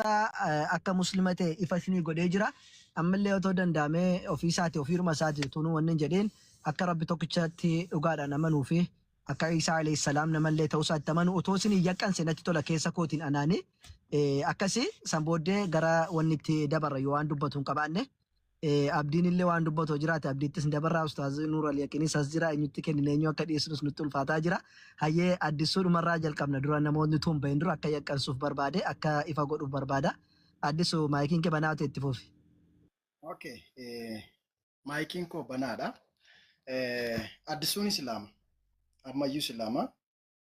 Akka muslima ta'e ifa isinii godhee jira. Ammallee otoo danda'amee ofii isaati ofiiruma isaati utuu nu wanni hin jedhiin akka Rabbi tokkichatti dhugaadhaan amanuu fi akka Iisaa alayhi salaam namallee ta'uu isaatti amanu otoo isinii yaqqanse natti tola keessa kootiin anaani. Akkasi san booddee gara wanni itti dabarra yoo waan dubbatu hin qabaanne. Abdiin illee waan dubbatu yoo jiraate abdiittis ni dabarraa Ustaaz Nuur Al Yaqinis as jira eenyutti kennine eenyu akka dhiyeessinus nutti ulfaataa jira. Hayyee Addisuu dhumarraa jalqabna dura namootni tuun bahin dura akka yaqqansuuf barbaade akka ifa godhuuf barbaada. Addisu maayikiin kee banaa ta'e itti fufi. Okay, maayikiin koo banaadha. Addisuun Islaama. Ammayyuu Islaama.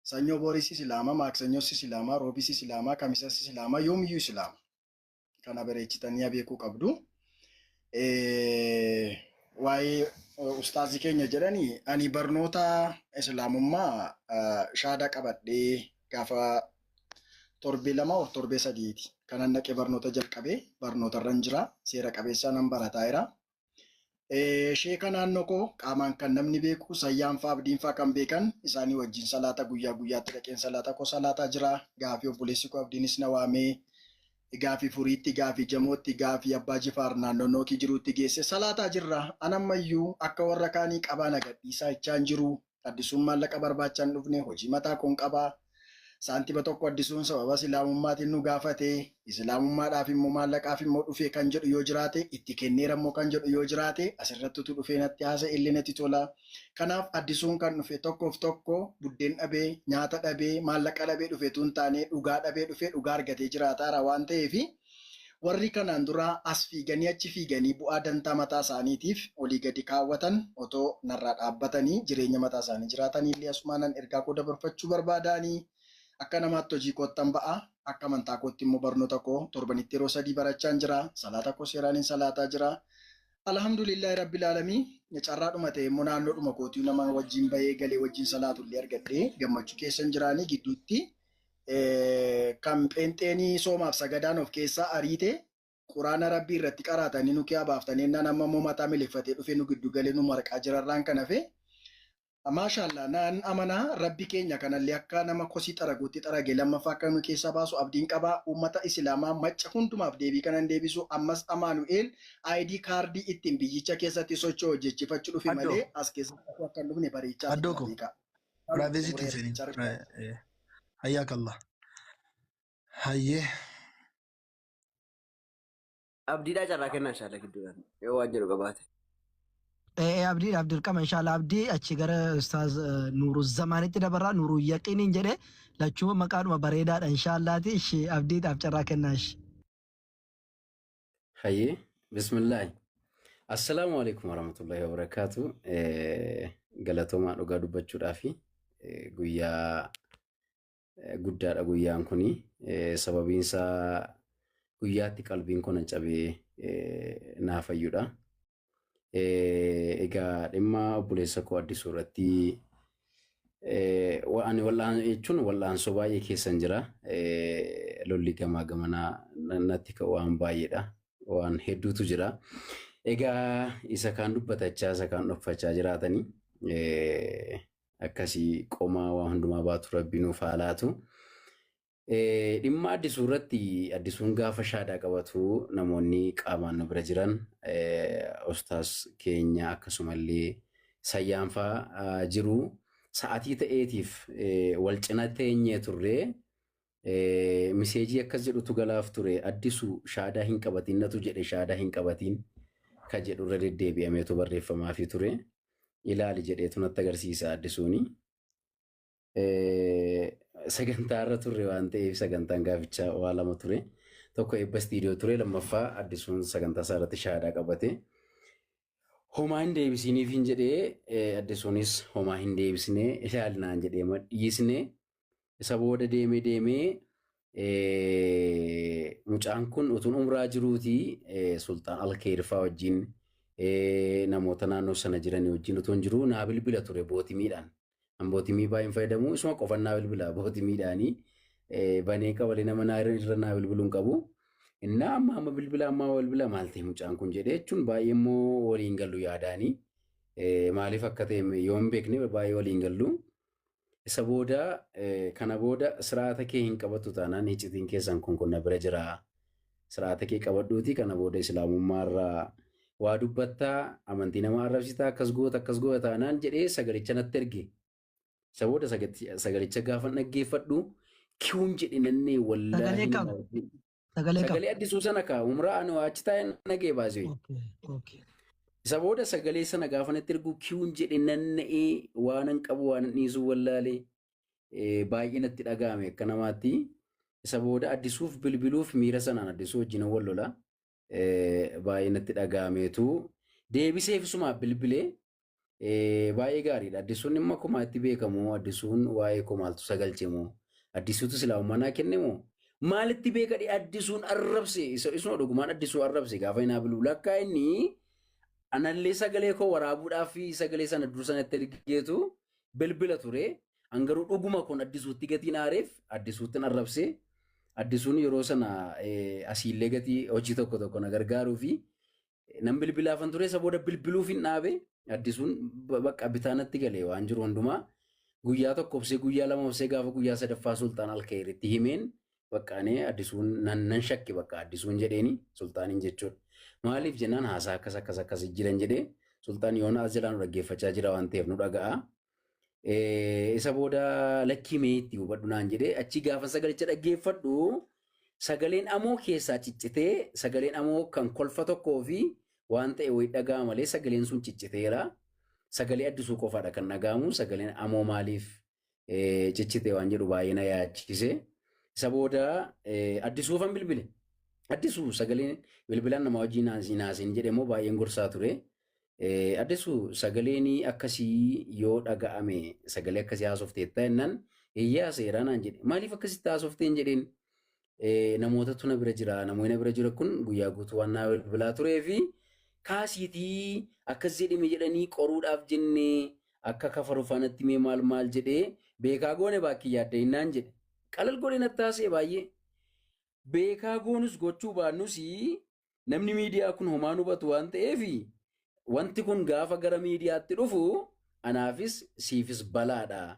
Sanyoo Booris Islaama, Maaksanyoos Islaama, Roobis Islaama, Kamisas Islaama, yoomiyyuu Islaama. Kana bareechitanii beekuu qabdu. Waa'ee ustaazii keenya jedhanii ani barnoota islaamummaa shaada qabadhee gaafa torbee 2 or torbee 3ti. Kanan dhaqee barnoota jalqabee barnootarran jira. Seera qabeessaa nan barataa jira. Sheeka naannoo koo qaamaan kan namni beeku sayyaan fa'aa abdiin fa'aa kan beekan isaanii wajjin salaata guyyaa guyyaatti dhaqeen salaata koo salaataa jira. Gaafii obboleessi koo abdiinis na waamee gaafii furiitti gaafii jamootti gaafii abbaa jifaar naannoo nookii jiruutti geesse salaataa jirra. An ammayyuu akka warra kaanii qabaa na gadhiisaa jechaa hin jiru. Addisuun maallaqa barbaacha hin dhufne, hojii mataa koon qaba. Saantima tokko Addisuun sababa Islaamummaatiin nu gaafate, Islaamummaadhaaf immoo maallaqaaf immoo dhufe kan jedhu yoo jiraate, itti kenneera immoo kan jedhu yoo jiraate, asirratti utuu dhufee natti haasa'e illee natti tola. Kanaaf Addisuun kan dhufe tokkoof tokko buddeen dhabee, nyaata dhabee, maallaqa dhabee dhufe utuu hin taane dhugaa dhabee dhufe dhugaa argatee jiraataara waan ta'eef Warri kanaan dura as fiiganii achi fiiganii bu'aa dantaa mataa isaaniitiif olii gadi kaawwatan otoo narraa dhaabbatanii jireenya mataa isaanii jiraatanii illee asumaanan ergaa koo dabarfachuu barbaadaanii akka namaatti hojii koottan ba'a. Akka amantaa kootti immoo barnoota koo torbanitti yeroo 3 barachaan jira. Salaata koo seeraanin salaataa jira. Alhamdulillahi Rabbil Aalamii carraadhuma ta'e immoo naannoodhuma kootii nama wajjin bahee galee wajjin salaatu illee argadhee gammachuu keessan jiraanii gidduutti kan pheenxeenii soomaaf sagadaan of keessaa ariite quraana rabbii irratti qaraatanii nu kiyaa baaftanii ennaan amma immoo mataa miliqfatee dhufee nu giddu galee nu marqaa jirarraan kan hafe maashaallah naan amanaa rabbi keenya kanallee akka nama kosii xaraguutti xarage lammaffaa akka nu keessaa baasu abdiin qaba uummata islaamaa macca hundumaaf deebii kanan deebisu ammas amaanu'eel ID kaardii ittiin biyyicha keessatti socho'u hojjechifachuu dhufe Addoo. malee as keessatti akka hin dhufne bareechaa Addoo koo. beekaa. Privacy tti hin seenin. Hayyaak Allah. Hayyee. Abdiidhaa carraa kennaa inshaalla gidduudhaan yoo waan jedhu qabaate. Ee abdiidhaaf dirqama inshallah abdii achi gara ustaaz Nuuru Zamaanitti dabarraa Nuuru Yaqiiniin jedhe lachuu maqaadhuma bareedaadha inshallaati ishi abdiidhaaf carraa kennaa ishi. Hayyee bismillaahi. Assalaamu alaikum warahmatullahi wabarakaatu. Galatoomaa dhugaa dubbachuudhaafi guyyaa guddaadha guyyaan kuni. Sababiin isaa guyyaatti qalbiin koo na cabee naa fayyudha. Egaa dhimma obboleessa koo Addisuu irratti ani wal'aan jechuun wal'aansoo baay'ee keessan jira. Lolli gamaa gamanaa natti ka'u waan baay'eedha. Waan hedduutu jira. Egaa isa kaan dubbatachaa isa kaan dhokfachaa jiraatanii akkasii qomaa waa hundumaa baatu rabbi nuuf haa laatu. Dhimma Addisuu irratti Addisuun gaafa shaadaa qabatu namoonni qaamaan nu bira jiran ustaas keenya akkasumallee sayyaan fa'aa jiru. Sa'atii ta'eetiif wal cina teenyee turree miseejii akkas jedhutu galaaf ture Addisu shaadaa hin qabatiin natu jedhe shaadaa hin qabatiin ka jedhu irra deddeebi'ameetu barreeffamaafii ture. Ilaali jedheetu natti agarsiisa Addisuuni. Sagantaa irra turre waan ta'eef sagantaan gaafichaa waa lama ture. Tokko eebba istiidiyoo ture lammaffaa Addisuun sagantaa isaa irratti shaadaa qabate. Homaa hin deebisiniif hin jedhee Addisuunis homaa hin deebisnee ilaali naan jedhee dhiisne. Isa booda deemee deemee mucaan kun utuun umraa jiruuti Sulxaan Alkeerfaa wajjin namoota naannoo sana jiranii wajjin utuun jiruu naa bilbila ture bootimiidhaan. An bootimii baay'een fayyadamu isuma qofan naa bilbila bootimiidhaanii banee qabalee nama naa irra naa bilbiluu hin qabu. Innaa amma amma bilbila amma bilbila maal ta'e mucaan kun jedhee jechuun baay'ee immoo waliin gallu yaadaanii maaliif akka ta'e yoo hin beekne baay'ee waliin gallu. Isa booda kana booda siraata kee hin qabattu taanaan hicitiin keessan kun kun na bira jira. Siraata kee qabadhuuti kana booda islaamummaa irraa waa dubbattaa, amantii namaa arrabsitaa, akkas goota akkas goota taanaan jedhee sagalicha natti erge. Isa booda sagalicha gaafa dhaggeeffadhu kiwuun jedhe nannee Sagalee wallaahi. kam? Sagalee kam? Sagalee Addisuu sana kaa umraa ani achi taa'ee nagee baasee. Okay. Isa booda sagalee sana gaafa natti ergu kiwuun jedhe nanna'ee waanan qabu waanan dhiisuu wallaalee baay'ee natti dhaga'ame akka namaatti. Isa booda Addisuuf bilbiluuf miira sanaan Addisuu wajjin wal lola. Baay'ee natti dhaga'ameetu deebiseef isumaaf bilbilee baay'ee gaariidha. Addisuun dhimma komaatti beekamu. Addisuun waa'ee komaaltu sagalche moo? Addisuutu islaamummaa naa kenne moo? Maalitti beekadhe Addisuun arrabse? Isuma dhugumaan Addisuu arrabse gaafa inni bilbilu. Lakkaa inni anallee sagalee koo waraabuudhaaf sagalee sana dur sanatti ergeetu bilbila ture. An garuu dhuguma kun Addisuutti gatiin aareef Addisuutti arrabse. Addisuun yeroo sana asiillee gatii hojii tokko tokko na gargaaruu fi nan bilbilaafan ture. Isa booda bilbiluuf hin dhaabe. Addisuun bakka bitaa natti galee waan jiru hundumaa guyyaa tokko obsee, guyyaa lama obsee, gaafa guyyaa sadaffaa Sultaan Alkeeritti himeen bakka ani Addisuun nan shakke, bakka Addisuun jedheeni Sultaaniin jechuudha. Maaliif jennaan haasaa akkas akkas akkas jiran jedhee Sultaan yoona as jalaa nu dhaggeeffachaa jira waan ta'eef nu dhaga'a. Isa booda lakkii mee itti hubadhu naan jedhee achi gaafa sagalicha dhaggeeffadhu sagaleen amoo keessaa ciccitee, sagaleen amoo kan kolfa tokkoo fi waan ta'e wayii dhaga'a malee sagaleen sun cicciteera. Sagalee Addisuu qofaadha kan dhaga'amu. Sagaleen amoo maaliif ciccite waan jedhu baay'ee na yaachise. Isa booda Addisuufan bilbile. Addisuu sagaleen bilbilaan nama wajjin haasiin jedhe immoo baay'een gorsaa ture. Addisuu sagaleen akkasii yoo dhaga'ame sagalee akkasii haasofteetta jennaan eeyyaa seeraa naan jedhe. Maaliif akkasitti haasofteen jedheen, namootatu na bira jira, namoonni na bira jira kun guyyaa guutuu waan naa bilbilaa turee fi kaasiitii akkas jedhime jedhanii qoruudhaaf jennee akka kafaru faanatti mee maal maal jedhee beekaa goone baakkii yaadda innaan jedhe. Qalal godhe natti haasa'e baay'ee. Beekaa goonus gochuu baannus namni miidiyaa kun homaa hubatu waan ta'eef wanti kun gaafa gara miidiyaatti dhufu anaafis siifis balaadha.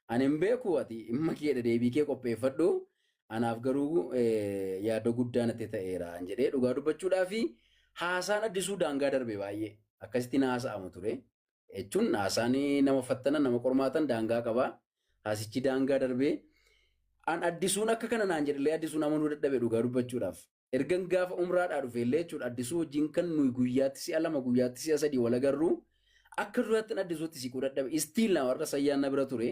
Ani hin beeku, ati dhimma keedha, deebii kee qopheeffadhu. Anaaf garuu yaadoo guddaa natti ta'eera jedhee dhugaa dubbachuudhaa fi haasaan Addisuu daangaa darbe baay'ee akkasitti haasa'amu ture. Jechuun haasaan nama fattanan nama qormaatan daangaa qaba. Haasichi daangaa darbee an Addisuun akka kana naan jedhallee Addisuun amanuu dadhabe dhugaa dubbachuudhaaf. Ergan gaafa umraadhaa dhufe illee jechuudha Addisuu wajjin kan nuyi guyyaatti si'a lama, guyyaatti si'a sadii wal agarru akka duraatti Addisuutti siquu dadhabe. Istiil na warra sayyaan na bira ture.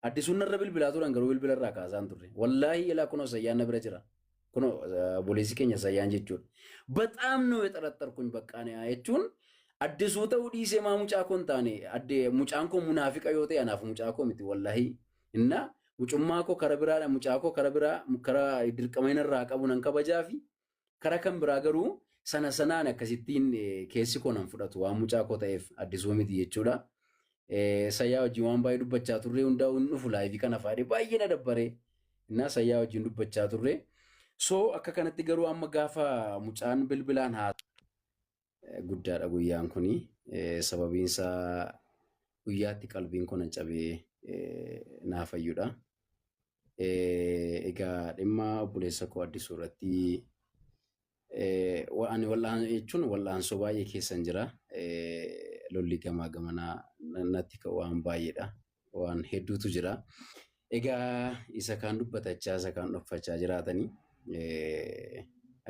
Addisuun narra bilbilaa turan garuu bilbila irraa kaasaan turre. Wallaahi ilaa kunoo sayyaan na bira jira. Kunoo obboleessi keenya sayyaan jechuudha. በጣም ነው የጠረጠርኩኝ በቃ jechuun Addisuu ta'uu dhiisee maa mucaa koo hin taane, addee mucaan koo munaafiqa yoo ta'e anaaf mucaa koo miti wallaahi. Inna mucummaa koo kara biraadha, mucaa koo kara biraa kara dirqama inni irraa qabu nan kabajaa fi kara kan biraa garuu sana sanaan akkasittiin keessi koo nan fudhatu waan mucaa koo ta'eef Addisuu miti jechuudha. Sayyaa wajjin waan baay'ee dubbachaa turre, hundaa'uu hin dhufu live kana faadhe baay'ee na dabbaree. Innaa sayyaa wajjin dubbachaa turre. So akka kanatti garuu amma gaafa mucaan bilbilaan haa guddaadha guyyaan kuni. Sababiin isaa guyyaatti qalbiin kun cabee naa fayyudha. Egaa dhimma obboleessa koo Addisuu irratti ani wal'aan jechuun wal'aansoo baay'ee keessan jira. Lolli gamaa gamanaa natti ka'u waan baay'eedha. Waan hedduutu jira. Egaa isa kaan dubbatachaa isa kaan dhokfachaa jiraatanii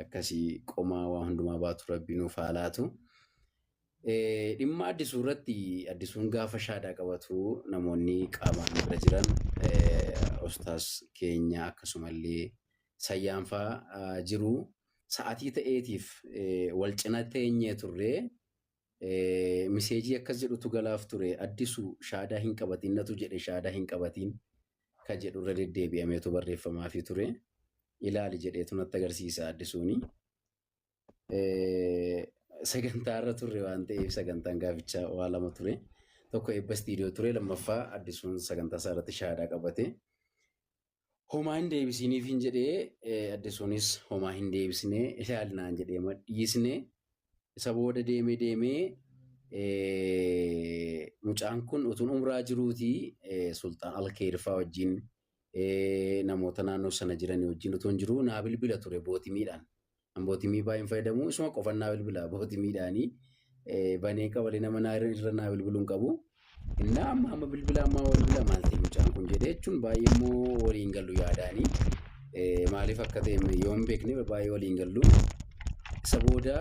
akkasii qomaa waa hundumaa baatu Rabbi nuuf haa laatu. Dhimma Addisuu irratti Addisuun gaafa shaadaa qabatu namoonni qaamaan bira jiran ustaas keenya akkasumallee sayyaan fa'aa jiru. Sa'atii ta'eetiif wal cina teenyee turree message akkas jedhutu galaaf ture: "Addisuu shaadaa hin qabatiin natu jedhe, shaadaa hin qabatiin" ka jedhu irra deddeebi'ameetu barreeffamaafii ture. Ilaali jedheetu natti agarsiisa Addisuuni. Sagantaa irra turre waan ta'eef sagantaan gaafichaa waa lama ture. Tokko eebba istiidiyoo ture, lammaffaa Addisuun sagantaa isaa irratti shaadaa qabate. Homaa hin deebisiniif hin jedhee, Addisuunis homaa hin deebisnee, ilaali naan jedhee dhiisne. Isa booda deemee deemee mucaan kun utuun umraa jiruutii Sultaan Alkeerfaa wajjin namoota naannoo sana jiran wajjin utuun jiruu naa bilbila ture bootimiidhaan. Bootimii baay'een fayyadamu. Isuma qofannaa bilbila bootimiidhaanii banee qabalee nama naa irra naa bilbiluu hin qabu. Innaa amma amma bilbila amma bilbila maal ta'e mucaan kun jedhee jechuun baay'ee immoo waliin gallu yaadaanii maaliif akka ta'e yoo hin beekne baay'ee waliin gallu. Isa booda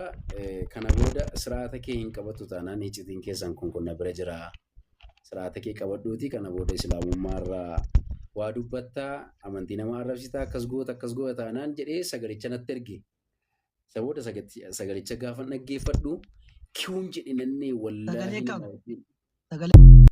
kana booda siraata kee hin qabattu taanaan iccitiin keessan kun kun na bira jira. Siraata kee qabadhuuti kana booda islaamummaa irraa waa dubbattaa amantii nama arrabsitaa akkas goota taanaan jedhee sagalicha natti erge. Isa booda sagalicha gaafa dhaggeeffadhu kiwuun jedhe nannee Sagalee wallaahi kam? nama Sagalee